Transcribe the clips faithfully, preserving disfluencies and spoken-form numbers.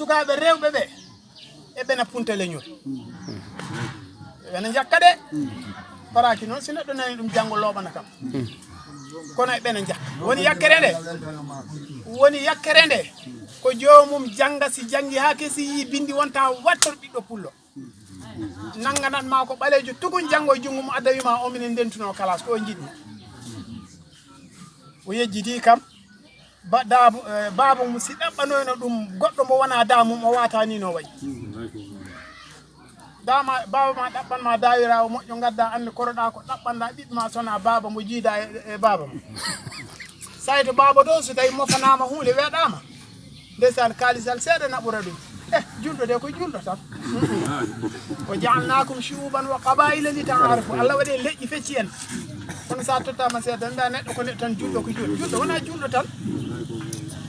Sukaaɓe rewɓe ɓe, e ɓena punta leñol. Ɓena jakka de. Paraaki noon, si neɗɗo nani ɗum janngo looɓana kam. Kono e ɓena jakka. Woni yakkere nde. Woni yakkere nde. Ko joomum jannga, si janngi haa kesi yii binndi wonta wattor ɓiɗɗo pullo. Nannganat ma ko ɓaleejo tugun janngo e junngo mum adda wiima o minen ndentuno kalaas ko o njiɗmi. O yejjiti kam. Ba-, daabu-, eh, baaba mum si ɗaɓɓanoyno ɗum goɗɗo mbo wona da mum o watani no wayi. Dama, baaba ma ɗaɓɓan ma dawirawo moƴƴo gadda anne koroɗa ko ɗaɓɓanɗa ɓiɓɓe ma sona baaba mbo jiida e, e baaba ma. Sayi to baaba to so tawi mofanama hunde weɗama. Ndeysaan, kaalisal seeɗa naɓura ɗum. Eh, julɗo de ko julɗo tan. Wa ja'alnakum shu'uban wa qaba'ila li ta'arafu. Allah waɗi leƴƴi fecci en. Kono sa tottama seeɗa, nda neɗɗo ko neɗɗo tan, julɗo ko julɗo. Julɗo wona julɗo tan.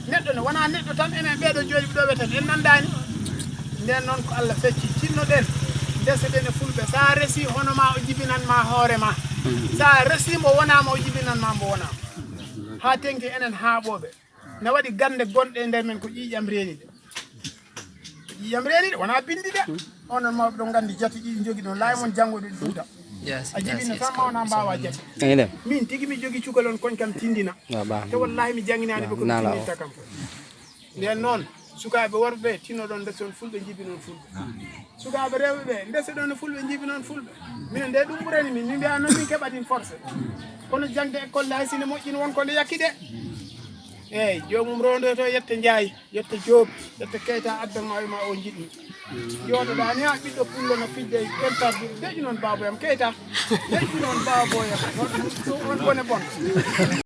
Neɗɗo ne wona neɗɗo tan, enen ɓeɗo jooɗi ɗo ɓe tan, en nandani. Nden noon ko Allah fecci, tinnoɗen, ndeseɗen e fulɓe. Sa resi hono ma o jibinan ma hoore ma. Sa resi mo wona ma o jibinan ma mo wona. Ha tenki enen haaɓoɓe. Na waɗi gannde gonɗe e nder men ko ƴiiƴam reeni ɗe. Ƴiiƴam reeni ɗe, wona binndi de. Onon mawɓe ɗon nganndi jate ɗiɗi njogi ɗon, laawi mon janngo ɗe ɗuuɗa. A jibinno tan ma wona mbaawa jate. Min tigi mi jogi cukalon koñ kam tindina. Te wallahi mi jannginaani ɓe ko mi tindinta kam. Nden noon, sukaaɓe worɓe, tinnoɗon ndeson fulɓe, njibinon fulɓe. Sukaaɓe rewɓe ɓe, ndesoɗon no fulɓe, njibinon fulɓe. Minen nde ɗum ɓurani min, min mbiya noon min keɓatin force. Kono jangde école hay sine moƴƴin won ko nde yakki de. Eeyi, joomum rondoto yetta Njaay, yetta Joob, yetta Keyta addan ma wi'ma o njiɗmi. Jooɗoɗaa ni haa ɓiɗɗo pullo no fijde e interview. Deƴƴu noon baaba yam Keyta. Deƴƴu noon baaba yam. On bone bon.